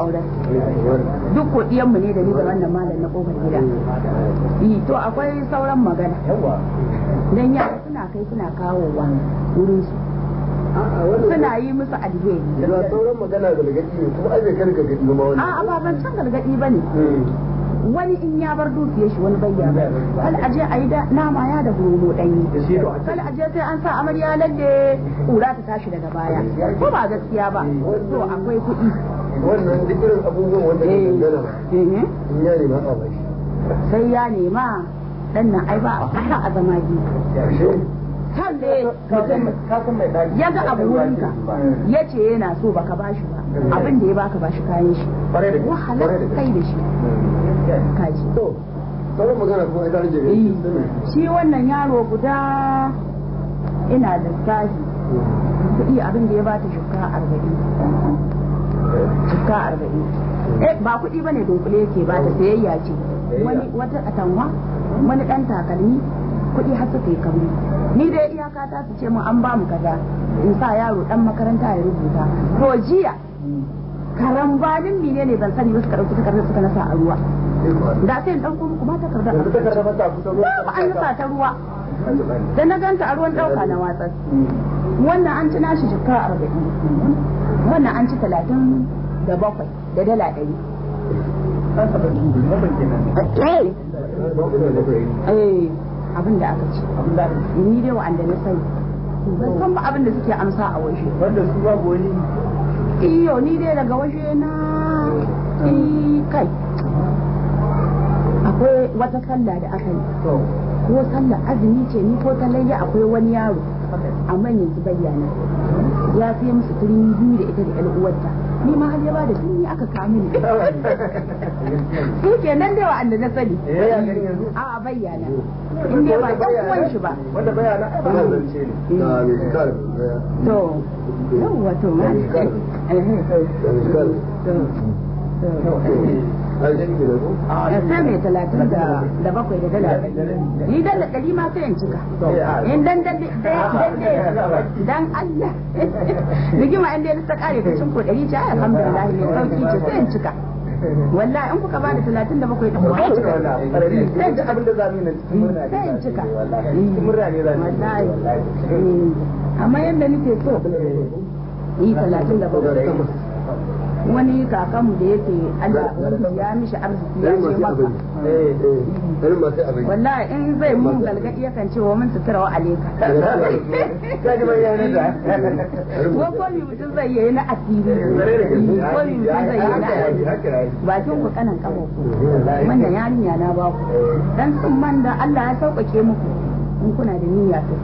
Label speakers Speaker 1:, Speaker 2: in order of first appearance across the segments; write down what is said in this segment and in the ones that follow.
Speaker 1: Auren duk ko mu ne da ni da wannan malam na kofar gida. To akwai sauran magana dan yara suna kai suna kawowa wurin su, suna yi musu alheri.
Speaker 2: Ba sauran magana gargaɗi ne kuma ai bai kai gargaɗi ba ma wannan.
Speaker 1: A'a, ba ban san gargaɗi ba ne. Wani in ya bar dukiyar shi, wani bayya ba. Kal aje a yi da nama ya da romo ɗanyi. Kal aje sai an sa amarya lalle kura ta tashi daga baya. Ko ba gaskiya ba? To akwai kuɗi.
Speaker 2: Wannan duk irin abubuwan wanda ke dangana in ya nema a bashi.
Speaker 1: Sai ya nema dan nan, ai ba a zama biyu. Kan ne ya ga abu wurinka ya ce yana so, baka bashi ba, abin da ya baka bashi kayan shi, wahala kai da shi kaji.
Speaker 2: To sauran magana kuma ita rage.
Speaker 1: Shi wannan yaro guda ina lissafi kuɗi, abin da ya bata 40,000, 40,000. Eh, ba kuɗi bane dunkule yake bata, sayayya ce, wani wata atamwa, wani ɗan takalmi, kuɗi har suka yi kauri. Ni dai iyaka ta su ce mu an ba mu kaza, in sa yaro dan makaranta ya rubuta. To jiya karambanin mine ne ban sani ba, suka ɗauki takardar suka nasa a ruwa. Da sai in ɗauko muku ma takardar ba an nasa ta ruwa. Da na ganta a ruwan, ɗauka na watsar. Wannan an ci nashi 40,000, wannan an ci 37 da dala 100. Eh, abin da aka ci ni dai wa'anda na sani, ban san ba abin da suke amsa a waje.
Speaker 3: Wanda su babu wani.
Speaker 1: Iyo, ni dai daga waje na kai akwai wata sallah da aka yi, ko sallah azumi ce ni ko ta layya, akwai wani yaro amma yanzu bayyana ya sai musu turmi biyu da ita da ƴar uwarta. Ni ma har ya bada turmi aka kawo mini. Su kenan dai wa'anda na sani. A bayyana in dai ba ɗan uwan shi ba.
Speaker 3: Wanda bayana ai ba zance ne.
Speaker 2: Na mai shekara.
Speaker 1: To yawwa, to ma sai mai 37 da dala 100, ni 100 ma sai in cika in dan dan dan dan Allah rigima in dai ta kare ta cin ko 100 ce, ai alhamdulillah, mai sauki ce, sai in cika. Wallahi in kuka bada 37 din ma cika.
Speaker 3: Sai cika abin da zamu yi na cikin murna.
Speaker 1: Sai in cika.
Speaker 3: Cikin murna ne zamu.
Speaker 1: Wallahi amma yanda nake so yi 37, wani kakanmu da yake Allah ya mishi arziki ya ce maka, wallahi in zai mun galgadi yakan ce wa mun sutura wa aleka ko komi mutum zai yi na asiri, komi mutum zai yi na asiri, bakin ku kanan kafa ku. Wannan yarinya na ba ku dan tsumman da Allah ya sauƙaƙe muku, in kuna da niyya to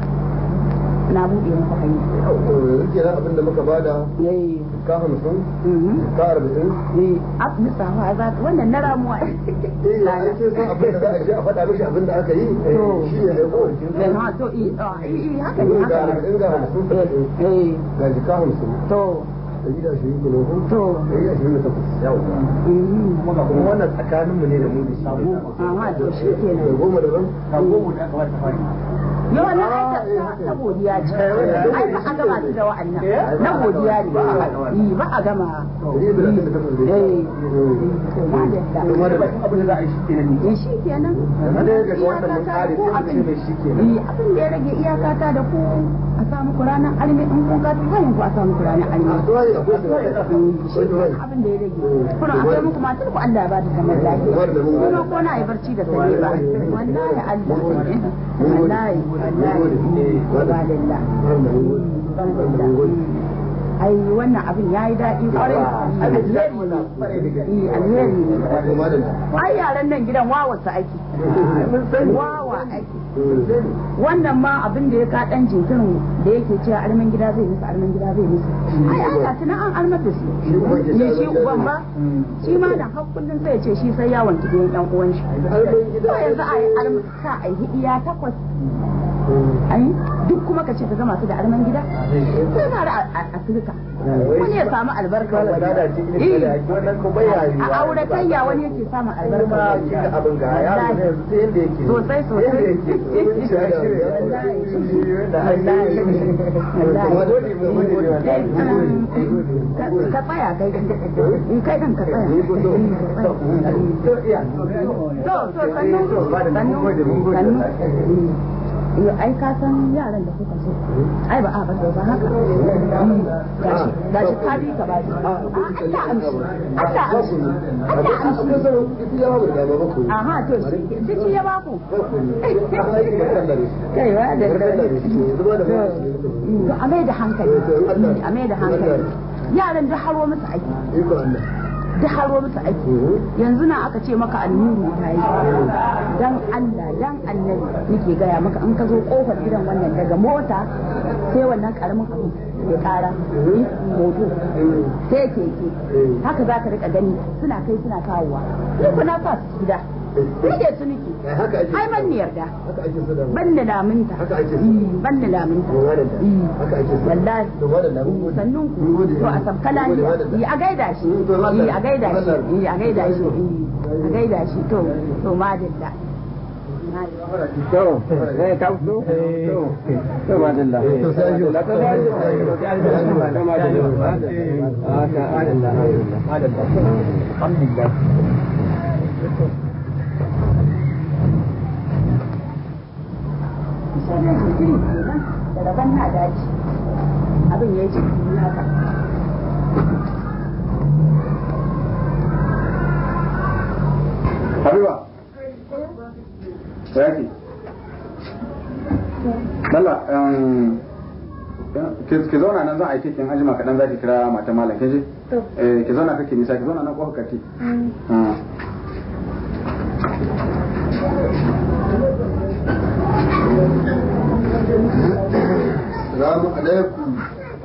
Speaker 1: na buɗe muku hanya.
Speaker 2: Yanzu kenan abin da muka bada 50,000, 40,000.
Speaker 1: Eh, lissafa za wannan na ramuwa.
Speaker 2: Eh, ai sai san abin da za a je a faɗa mishi abin da aka yi shi ne ko?
Speaker 1: Ha, to eh eh, haka ne,
Speaker 2: ga
Speaker 1: haka ne.
Speaker 2: 40 ga 50, ga 50,000.
Speaker 1: To.
Speaker 2: 120 kenan ko?
Speaker 1: To.
Speaker 2: 128.
Speaker 3: Yawa, kuma wannan tsakaninmu ne da mu da shi.
Speaker 1: Aha, to shi kenan.
Speaker 2: Da goma daban.
Speaker 3: Ka goma da aka bata fari.
Speaker 1: Yau na ai ta godiya ce, ai ba a gama su da wa'annan na godiya ne, ba a gama.
Speaker 2: 138 dai.
Speaker 1: Eh, to madalla.
Speaker 3: Abin da za a yi shi kenan ne.
Speaker 1: Eh, shi kenan.
Speaker 3: Yanzu dai daga wannan mun kare, sai mu ce mai shi kenan.
Speaker 1: Eh, abin da ya rage iyakata da ku a samu ku ranar arme, in kun ka tufayin ku a samu ku ranar arme. Abin da ya rage kuna akwai muku matar ku, Allah ya ba ta zaman lafiya, kuma ko na yi barci da sani ba, wallahi Allah, wallahi wallahi walillah. Ai wannan abin yayi daɗi kwarai, alheri ne, alheri ne. Ai yaran nan gidan wawarsa ake, wawa ake. Wannan ma abin da ya ka dan jinkirin da yake cewa arman gida zai musu, arman gida zai musu, ai ai ga tunan an armar da su ne. Shi uban ba shi ma da har kullun sai ya ce shi sai ya wanki gidan yan uwan shi. To yanzu ai sa ai hidiya takwas. Ai duk kuma ka ce ka gama su da arman gida sai na a turka wani ya samu albarka wani a auratayya wani yake samun albarka wani sosai sosai. Ka tsaya kai in kai kan ka tsaya. To to sannu sannu sannu. Ai ka san yaran da kuka so ai ba a ba ba haka gashi gashi ka bi ka ba Allah amshi Allah amshi Allah amshi aha to shi shi ya baku kai wa da to a mai da hankali a mai da hankali yaran da haro musu aiki da haro musu aiki yanzu na aka ce maka annuru ta yi dan Allah dan annabi nake gaya maka in ka zo kofar gidan wannan daga mota sai wannan karamin abu ya kara moto sai keke haka za ka rika gani suna kai suna kawowa ni kuna sa su gida rike su nake ai ban ni yarda ban ni laminta ban ni laminta wallahi sannun ku to a sabkala ni a gaida shi a gaida shi a gaida shi a gaida shi to to madalla.
Speaker 4: To eh ka fito to to madalla to sai ajo to madalla madalla madalla alhamdulillah.
Speaker 1: Sai dai jinkiri kenan da rabon na dace abin ya yi jinkiri haka.
Speaker 4: Habiba, yaki. Lalla, ki zauna nan zan aike ki in anjima kaɗan za ki kira mata malam kin ji? Eh, ki zauna kake nisa, ki zauna nan kofar kati.
Speaker 2: Salamu alaikum.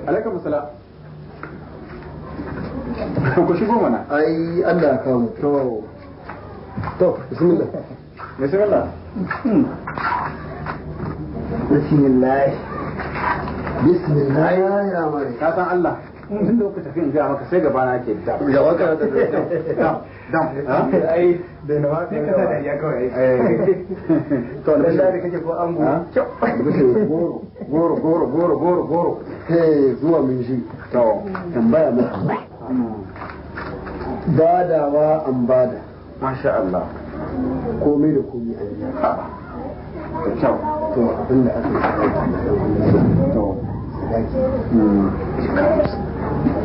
Speaker 4: Alaikum salam. Ku shigo mana.
Speaker 2: Ai Allah ya kawo. To. To, bismillah.
Speaker 4: Bismillah.
Speaker 2: Bismillah. Bismillah ya mare.
Speaker 4: Ka san Allah. Tun da kuka tafi in ga maka sai gaba na ke dam.
Speaker 2: Gaba ka da
Speaker 4: dam. Dam.
Speaker 3: Ai da na sai ka sa dariya kawai.
Speaker 2: To
Speaker 3: dan da kake ko ango.
Speaker 4: Goro goro goro goro goro goro.
Speaker 2: Eh zuwa mun shi.
Speaker 4: To
Speaker 2: tambaya mu. Badawa an bada.
Speaker 4: Masha Allah.
Speaker 2: Komai da komai an yi.
Speaker 4: Da kyau.
Speaker 2: To abinda aka yi
Speaker 4: to
Speaker 2: sadaki.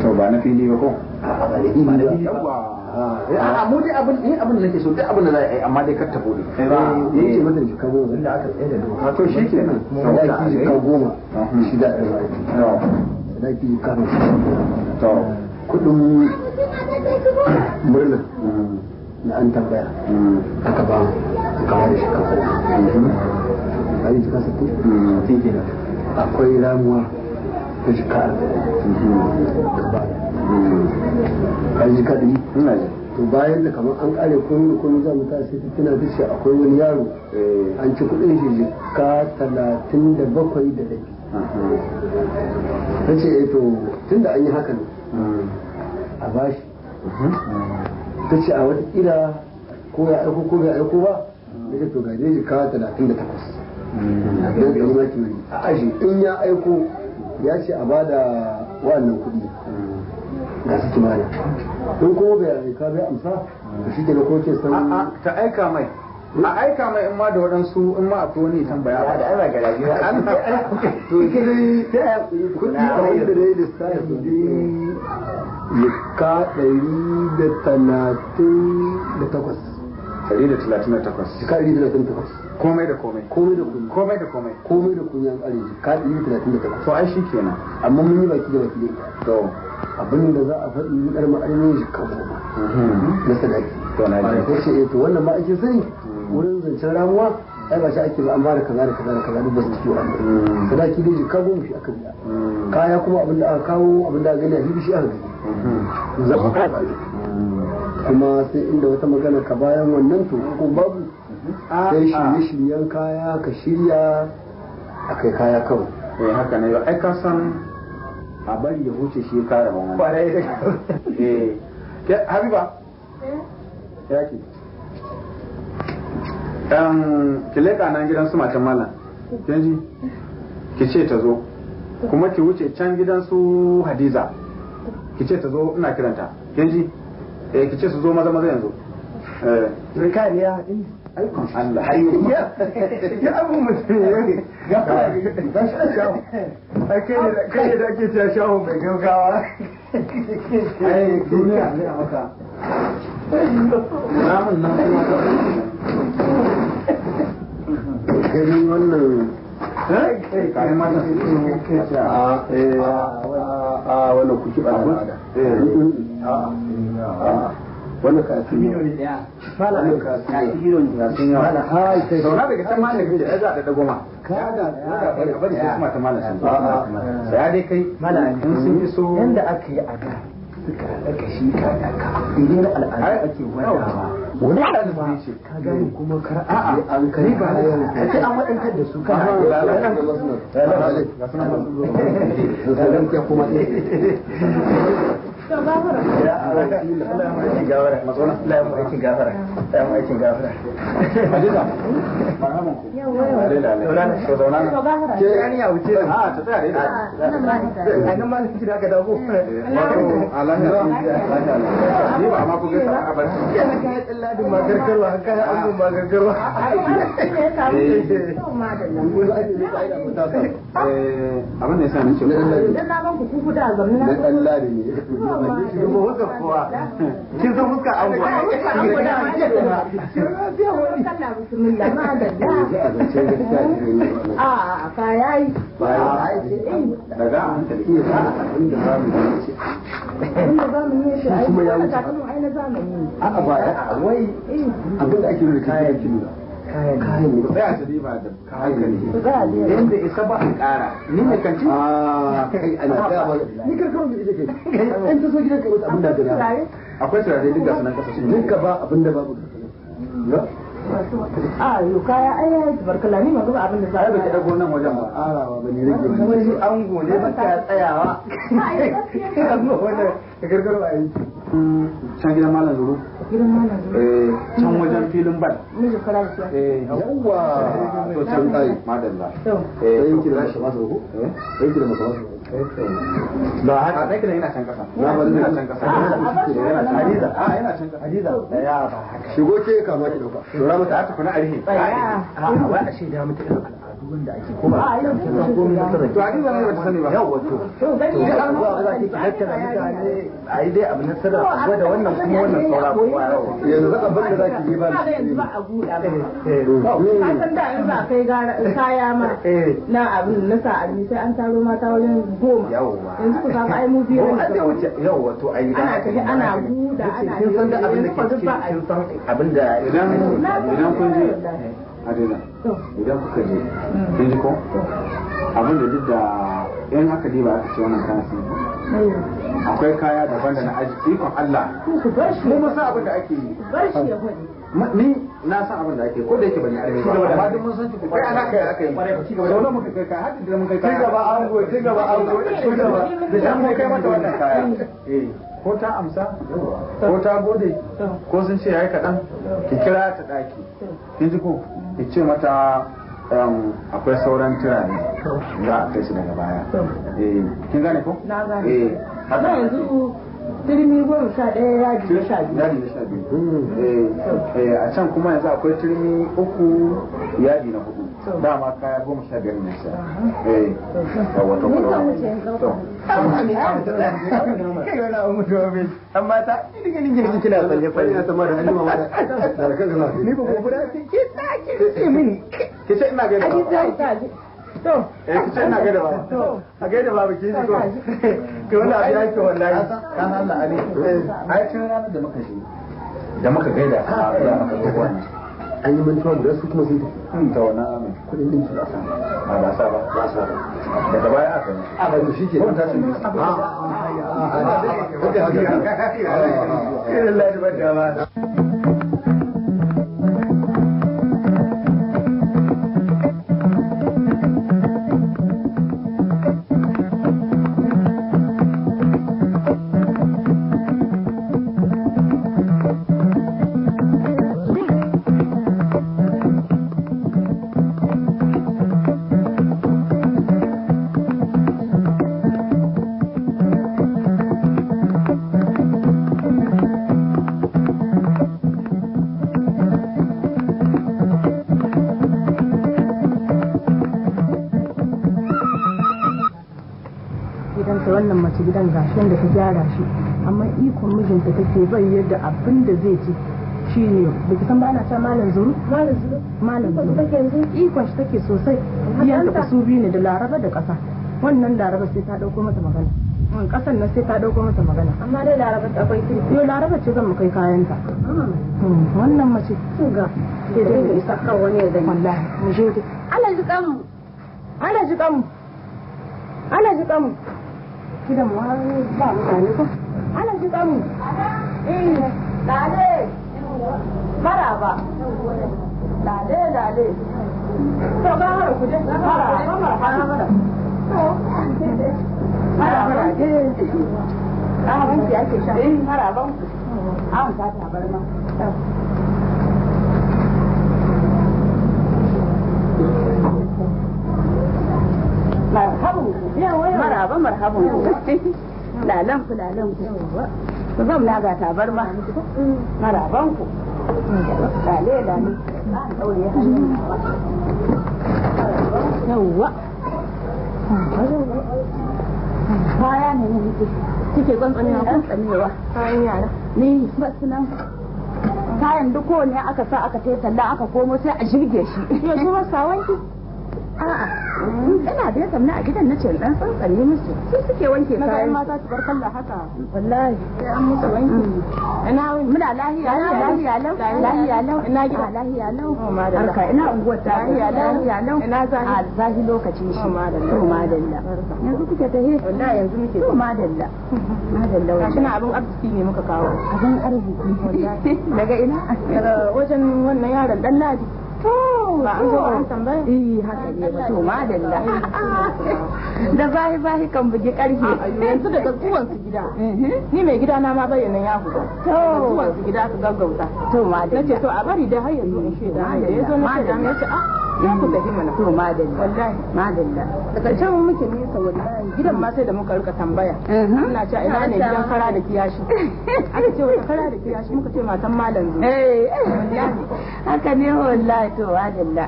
Speaker 4: To ba na fili ba ko?
Speaker 2: A'a ba na fili ba.
Speaker 4: Yawwa. A'a mu dai abin ni abin da nake so duk abin da za a yi amma dai kar ta bude.
Speaker 2: Ni ce mata jika goma inda aka tsaye da doka.
Speaker 4: To shi kenan.
Speaker 2: Sadaki jika goma. Shi da ɗaya. Sadaki jika hamsin.
Speaker 4: To.
Speaker 2: Kuɗin murna. Na an tambaya. Aka ba mu. Aka ba da jika goma. A yi jika 60? Akwai ramuwa ta jika 40. Ka ba da. Ka jika 100? To bayan da kamar an kare komai da komai za mu ta sai ta tuna ta ce akwai wani yaro an ci kuɗin shi jika 37 da rabi. Ta ce eh to tunda an yi haka ne a bashi. Ta ce a watakila ko ya aiko ko bai aiko ba. Ta ce to ga dai jika 38. Don ɗari ma ki a aji in ya aiko ya ce a bada wa'annan kuɗi. Ga su kimani in kuma bai aika bai amsa to shi kenan ko ke san
Speaker 4: a'a ta aika mai a aika mai in ma da waɗansu in ma akwai wani tambaya
Speaker 3: da ai ba garaji ba
Speaker 2: to ita dai kuɗi a wanda dai lissafi dai jika 138.
Speaker 4: 138.
Speaker 2: Jika 138.
Speaker 4: Komai da komai.
Speaker 2: Komai da komai.
Speaker 4: Komai da komai.
Speaker 2: Komai da komai an ƙare jika 138.
Speaker 4: To ai shi kenan.
Speaker 2: Amma mun yi baki da baki da ita.
Speaker 4: To
Speaker 2: abin da za a faɗi yi ɗar ma'ainihin jika goma na sadaki.
Speaker 4: To na ji.
Speaker 2: Ta ce eh to wannan ma ake sani wurin zancen ramuwa ai ba shi ake ba an ba da kaza da kaza da kaza duk ba su ciki wannan. Sadaki dai jika goma shi aka biya. Kaya kuma abin da aka kawo abin da aka gani a fili shi aka gani. Za ku kuma sai inda wata magana ka bayan wannan to ko babu sai shirye-shiryen kaya ka shirya A kai kaya kawai.
Speaker 5: Eh haka ne, ai ka san a bari ya huce shi ka raba wani.
Speaker 3: Kwarai da
Speaker 5: eh ke Habiba. Eh. Ya ki. Ki leka nan gidan su matan mallam. Kin ji? Ki ce ta zo. Kuma ki wuce can gidan su Hadiza. Ki ce ta zo ina kiranta. Kin ji? Eh ki ce su zo maza maza yanzu. Eh
Speaker 3: Rikariya
Speaker 5: aikon Allah.
Speaker 3: Ya ya abu mutum ne. Ga ba shi shawo. Ai kai da ake cewa shawo mai gaugawa.
Speaker 5: Ai duniya ne maka. Namun nan kuma ka
Speaker 2: gani wannan
Speaker 5: kai ma da
Speaker 2: a wannan kuki ba al'ada. A wannan ka asiri ne. Wannan ka asiri ne.
Speaker 5: Mala hai sai zauna daga can malam kake ai za a dago ma. Kada ka bari sai kuma ta malam sun. Sai dai kai
Speaker 3: malam
Speaker 5: in sun iso
Speaker 3: yanda aka yi a da suka daka shi ka daka idan al'ada ake gwadawa.
Speaker 5: Wani al'ada ce
Speaker 3: ka gani kuma kar
Speaker 5: a
Speaker 2: Sai an kai kayan
Speaker 3: sai an wadantar da su kana
Speaker 5: ga sunan ba su zo.
Speaker 2: Zazzabin ya kuma
Speaker 1: To gafara.
Speaker 3: Ya Allah ya mu aikin gafara. Allah ya mu aikin gafara. Allah ya mu aikin gafara.
Speaker 5: Hadiza marhaban ku.
Speaker 1: Yawwa yawwa.
Speaker 5: Lale lale. To zauna
Speaker 1: To
Speaker 5: nan.
Speaker 1: gafara.
Speaker 3: Ke yani ya wuce nan.
Speaker 5: A ta tsaya dai.
Speaker 1: Nan ma ita.
Speaker 3: A nan ma da aka dago.
Speaker 5: Wato alhamdulillah. Ni ba ma ku gaisa a bar.
Speaker 3: Ke na kai tsalladin ma gargarwa, kai angon ma gargarwa.
Speaker 1: Ai, shi ne ya samu. To madalla.
Speaker 5: Eh abin da yasa nace
Speaker 1: Idan na ban ku ku da zamna.
Speaker 2: na ɗan ladi ne.
Speaker 3: Duba fuskar kowa. Kin san fuskar ango.
Speaker 1: Fuskar ango da ma Allah bismillah madalla.
Speaker 2: Sai a zance gaskiya ne ne wannan.
Speaker 1: A ka yayi.
Speaker 5: daga hankali.
Speaker 2: Iya abin da za mu yi ce.
Speaker 1: Inda zamani ya shi ai
Speaker 2: Kuma ya wuce.
Speaker 1: takalmin ai na zamani ne.
Speaker 2: A'a ba ya wai abin da ake nuna kayan ake nuna.
Speaker 3: Kayan.
Speaker 2: Kayan ne.
Speaker 5: Ku tsaya su diba da hankali.
Speaker 1: Ku tsaya dai.
Speaker 5: Inda isa ba a ƙara. Ni ne kanti.
Speaker 2: Ah, kai ana gaya ma ni karkarwa da ita kai. In ta so gidan kai mata abin da gada.
Speaker 1: Turare?
Speaker 5: Akwai turare duk ga sunan kasa sun
Speaker 2: Duka ba abin da babu. Ya?
Speaker 1: A yo kaya ai yayi tabarkalla ni ban ga abin da za
Speaker 5: Ai
Speaker 1: a
Speaker 5: ba ki dago nan wajen ba.
Speaker 2: Arawa ba ne rage ba.
Speaker 3: Wani ango ne ba ka tsayawa. Ango wannan gargarwa yi.
Speaker 5: Can gidan Malam Zuru.
Speaker 1: Gidan malam Zuru.
Speaker 5: Eh can wajen filin bal.
Speaker 1: Miji kara da shi.
Speaker 5: Eh
Speaker 2: Yawwa.
Speaker 5: to can ai madalla.
Speaker 1: To
Speaker 5: Eh
Speaker 2: Sai ki da shi masa ko?
Speaker 5: Eh?
Speaker 2: Sai ki da masa masa.
Speaker 5: Ba haka ɗan gidan yana can kasa.
Speaker 2: Na bari
Speaker 5: yana can kasa.
Speaker 1: A bar shi
Speaker 5: Yana can
Speaker 3: Hadiza.
Speaker 5: A yana can kasa.
Speaker 3: Hadiza ya ba haka.
Speaker 2: Shigo ke kama ki dauka. Dora mata.
Speaker 5: Ta tafi na arihi.
Speaker 1: tsaya.
Speaker 3: A'a wai a shaida mata irin al'adu wanda ake ko ba.
Speaker 1: A, yau
Speaker 3: Kin san komai na sirri.
Speaker 5: To Hadiza ne bata sani ba.
Speaker 3: Yawwa to.
Speaker 1: To gani
Speaker 3: To
Speaker 1: ya
Speaker 3: an zuwa za ki tattara mutane a yi dai abu na sirri a gwada wannan kuma wannan saura kowa ya sani.
Speaker 2: Yanzu abin da za ki yi ba.
Speaker 1: Kaga yanzu ba a buɗa ba.
Speaker 3: Eh,
Speaker 1: Ka san da in za a kai gara kaya ma
Speaker 3: Eh.
Speaker 1: na abin na sa almi sai an taro mata wajen 10.
Speaker 3: Yawwa.
Speaker 1: Yanzu ku kaga ai mu biyu
Speaker 3: Ko
Speaker 1: ne.
Speaker 3: an zai wuce yawwa to ayi
Speaker 1: Ana tafi ana buɗa ana
Speaker 3: kin san da abin da ke
Speaker 1: yanzu
Speaker 3: cikin
Speaker 1: ba a
Speaker 3: kin san abin da
Speaker 5: Idan idan kun je Hadiza
Speaker 1: To.
Speaker 5: idan kuka je kin ji ko abin da duk da in aka diba aka ce wannan kayan sun
Speaker 1: Eh.
Speaker 5: akwai kaya daban da na aji ikon Allah
Speaker 1: Ku ku bar shi
Speaker 5: mu mun san abin da ake yi
Speaker 1: ku bar shi ya faɗi.
Speaker 5: Ni na san abin da ake ko da yake ban yi arme ba amma duk mun san shi kai ana kai aka yi sau nawa muka kai kaya har da mun kai kaya
Speaker 3: Ci gaba ango, ci gaba ango, ci gaba.
Speaker 5: da mun kai mata wannan kaya eh ko ta amsa ko ta gode ko sun ce yayi kaɗan ki kira ta ɗaki kin ji ko ki ce mata akwai sauran turare za a kai su daga baya eh kin gane ko
Speaker 1: Na gane.
Speaker 5: eh
Speaker 1: Na yanzu turmi 11 yaji na 12.
Speaker 5: Yadi na 12. Eh, a can kuma yanzu akwai turmi 3 yadi na 4. Dama kaya 15 ne sai. Eh, yawa to
Speaker 1: Ni zan wuce in ɗauka.
Speaker 5: To.
Speaker 3: Kai wani abu mutuwa bai. Amma ta ni ganin girki kina tsalle
Speaker 2: Sai
Speaker 3: tsalle.
Speaker 2: ta ma da hannu ma da kanka za ka yi.
Speaker 3: Ni ba gobara ce ke tsaki ce mini.
Speaker 5: Ki ce ina gaida baba.
Speaker 1: Za ta ji. To.
Speaker 5: Eh, ki ce ina gaida baba.
Speaker 1: To.
Speaker 3: A gaida babu ke ji ko. Ke wani abu ya ke wallahi.
Speaker 5: Kan Allah Ali. Ai tun ranar da muka je da muka gaida a da muka zo wannan.
Speaker 2: An yi mantuwa guda su kuma sun tafi.
Speaker 5: Ta wannan amin.
Speaker 2: Kuɗin ɗinki ba sa.
Speaker 5: A ba sa ba.
Speaker 2: Ba sa ba.
Speaker 5: Daga baya aka yi.
Speaker 2: A ba to shi ke.
Speaker 5: Ko ta sun
Speaker 2: Haka haka.
Speaker 3: Irin ladi ba dama.
Speaker 6: mace gidan gashi da ta gyara shi, amma ikon mijinta take bai yadda abin da zai ci shine baki san ba ana cewa malam zuru?
Speaker 7: Malam zuru.
Speaker 6: Malam
Speaker 7: Ikon
Speaker 6: zuru.
Speaker 7: take yanzu?
Speaker 6: Ikon shi take sosai. Iyanta ku su biyu ne da Laraba da ƙasa. Wannan Laraba sai ta ɗauko mata magana. Ƙasan nan sai ta ɗauko mata magana.
Speaker 7: Amma dai Laraba ta akwai kirki.
Speaker 6: Yau Laraba ce zan mu kai kayanta. Wannan mace
Speaker 7: Ga.
Speaker 6: ke dai mu isa
Speaker 7: kan wani ya gani.
Speaker 6: Wallahi mu je dai.
Speaker 7: Allah ji kanmu.
Speaker 6: Allah ji kanmu. Allah ji kanmu. Gidan ma ba mutane ko? Allah ji kanmu.
Speaker 1: Eh, lale. Maraba. Lale lale.
Speaker 6: To ga har ku je.
Speaker 1: Maraba marhaba. Maraba. Maraban ki ake sha. Maraban ku. An ta tabarma. Marhaban ku. Maraba marhaban ku. Lalan ku lalan ku. Ku zauna ga tabarma. Maraban ku. Lale lale. An daure hannun nawa.
Speaker 6: Yawwa.
Speaker 1: Kaya ne ne nake.
Speaker 6: Kike tsantsanewa ko?
Speaker 1: Tsantsanewa.
Speaker 6: Kayan yara.
Speaker 1: Ni ba su nan. Kayan duk kowane aka sa aka tai talla aka komo sai a shirge shi.
Speaker 6: Yau su ba sa wanki?
Speaker 1: A'a. Ina da zamna a gidan nace dan tsantsane musu. Su suke wanke
Speaker 6: Na ga
Speaker 1: kayan.
Speaker 6: mata su bar kalla haka.
Speaker 1: Wallahi.
Speaker 6: Sai an musu wanki. Ina wuni?
Speaker 1: Muna lahiya lau, lahiya lau, lahiya lau,
Speaker 6: Ina gida?
Speaker 1: A, lahiya lau.
Speaker 6: Oh, madalla.
Speaker 1: Barka, ina unguwar ta.
Speaker 6: Lahiya lau.
Speaker 1: Lahiya lau.
Speaker 6: Ina zahi?
Speaker 1: A, zahi lokacin shi.
Speaker 6: Oh, madalla.
Speaker 1: To madalla. Yanzu kuke tahe?
Speaker 6: Wallahi yanzu muke.
Speaker 1: To madalla. Madalla
Speaker 6: Gashi
Speaker 1: wallahi.
Speaker 6: na abin arziki ne muka kawo.
Speaker 1: Abin arziki. Daga ina?
Speaker 6: Daga wajen wannan yaron dan Ladi.
Speaker 1: To,
Speaker 6: Ba an zo an tambaya?
Speaker 1: Eh, haka ne ba to madalla. Da bahi bahi kan bugi karfe.
Speaker 6: Yanzu daga zuwan su gida. Ni mai gida na ma bayyana ya huta.
Speaker 1: To.
Speaker 6: Daga zuwan su gida aka gaggauta.
Speaker 1: To madalla.
Speaker 6: Nace to a bari dai har yanzu in shaida. Da ya zo na shaida na ce a ya ku tafi mana.
Speaker 1: To madalla.
Speaker 6: Wallahi.
Speaker 1: Madalla.
Speaker 6: Da ƙarshen mu muke nesa wallahi gidan ma sai da muka rika tambaya. Ina cewa ina ne gidan kara da kiyashi. Aka ce wata kara da kiyashi muka ce matan malam zo.
Speaker 1: Eh, haka ne wallahi to madalla.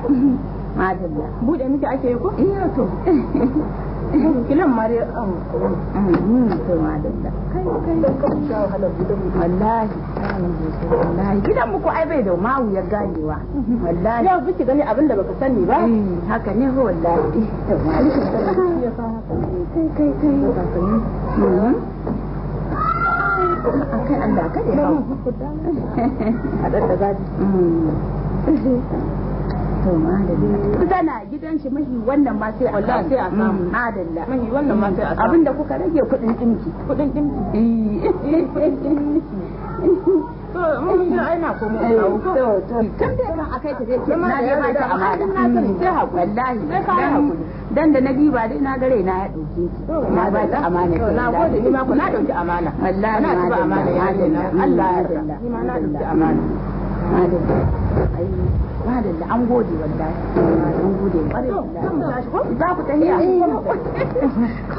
Speaker 1: Madalla.
Speaker 6: Bude miki ake yi ko?
Speaker 1: Iya to.
Speaker 6: Kilan ma dai
Speaker 1: To madalla.
Speaker 6: Kai kai kan sha wahalar bude bude.
Speaker 1: Wallahi. Wallahi gidan muku ai bai da mawuyar ganewa. Wallahi.
Speaker 6: Yau biki gani abin da baka sani ba.
Speaker 1: Haka ne wallahi. To madalla. Kai kai kai. Akai Allah kada ya hau.
Speaker 6: A daddaga gadi.
Speaker 1: To madalla. Tana gidan shi mahi wannan ma sai a
Speaker 6: Wallahi sai a samu.
Speaker 1: Madalla.
Speaker 6: Mahi wannan ma sai a samu.
Speaker 1: Abinda kuka rage kuɗin ɗinki.
Speaker 6: Kuɗin ɗinki. To mun ji ai na komo kawo ko.
Speaker 1: To to. Tun da kan akai ta dai ke na dai ba ta amana.
Speaker 6: Na sani sai hakuri.
Speaker 1: Wallahi.
Speaker 6: Sai ka yi hakuri.
Speaker 1: Dan da na diba dai na ga raina ya dauke ki. Na ba ta amana.
Speaker 6: To na gode ni ma ku na dauki amana.
Speaker 1: Wallahi
Speaker 6: Na ci ba amana ya ne na. Allah ya yarda. Ni ma na dauki amana.
Speaker 1: Madalla. Ai madalla an gode wallahi. An gode kwarai wallahi. Za ku tafiya.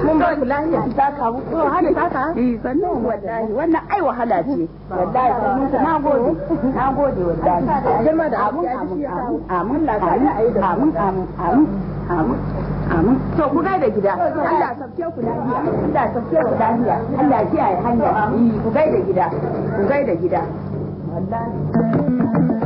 Speaker 6: Mun ba ku lahiya.
Speaker 1: Ta kawo.
Speaker 6: To hana ta ka.
Speaker 1: Eh sannu wallahi wannan ai wahala ce. Wallahi sannu na gode. Na gode wallahi.
Speaker 6: Girma da
Speaker 1: Amin
Speaker 6: abu
Speaker 1: amin amin amin amin amin amin amin amin. To ku gaida gida. Allah sauke ku lafiya. Allah sauke ku lafiya. Allah kiyaye hanya. Eh ku gaida gida. Ku gaida gida. Wallahi.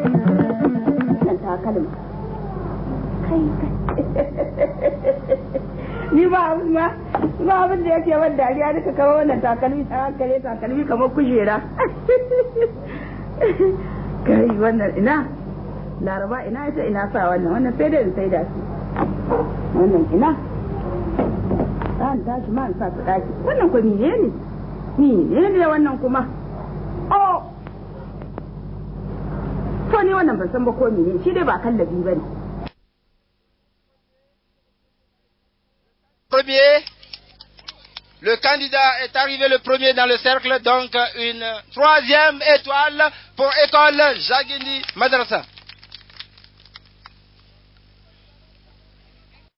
Speaker 1: Wannan takalma. Kai kai. Ni ba abin ma ba abin da yake ban dariya duka kamar wannan takalmi ta hankali takalmi kamar kujera. Kai wannan ina Laraba ina ita ina sa wannan wannan sai dai in sai da su. Wannan ina. Zan tashi ma in sa su daki. Wannan ko mene ne? Ni ne ne wannan kuma? Oh! To ni wannan ban san ba ko mene, shi dai ba kallabi bane.
Speaker 4: Premier, le candidat est arrivé le premier dans le cercle, donc une troisième étoile pour école Jagini Madrasa.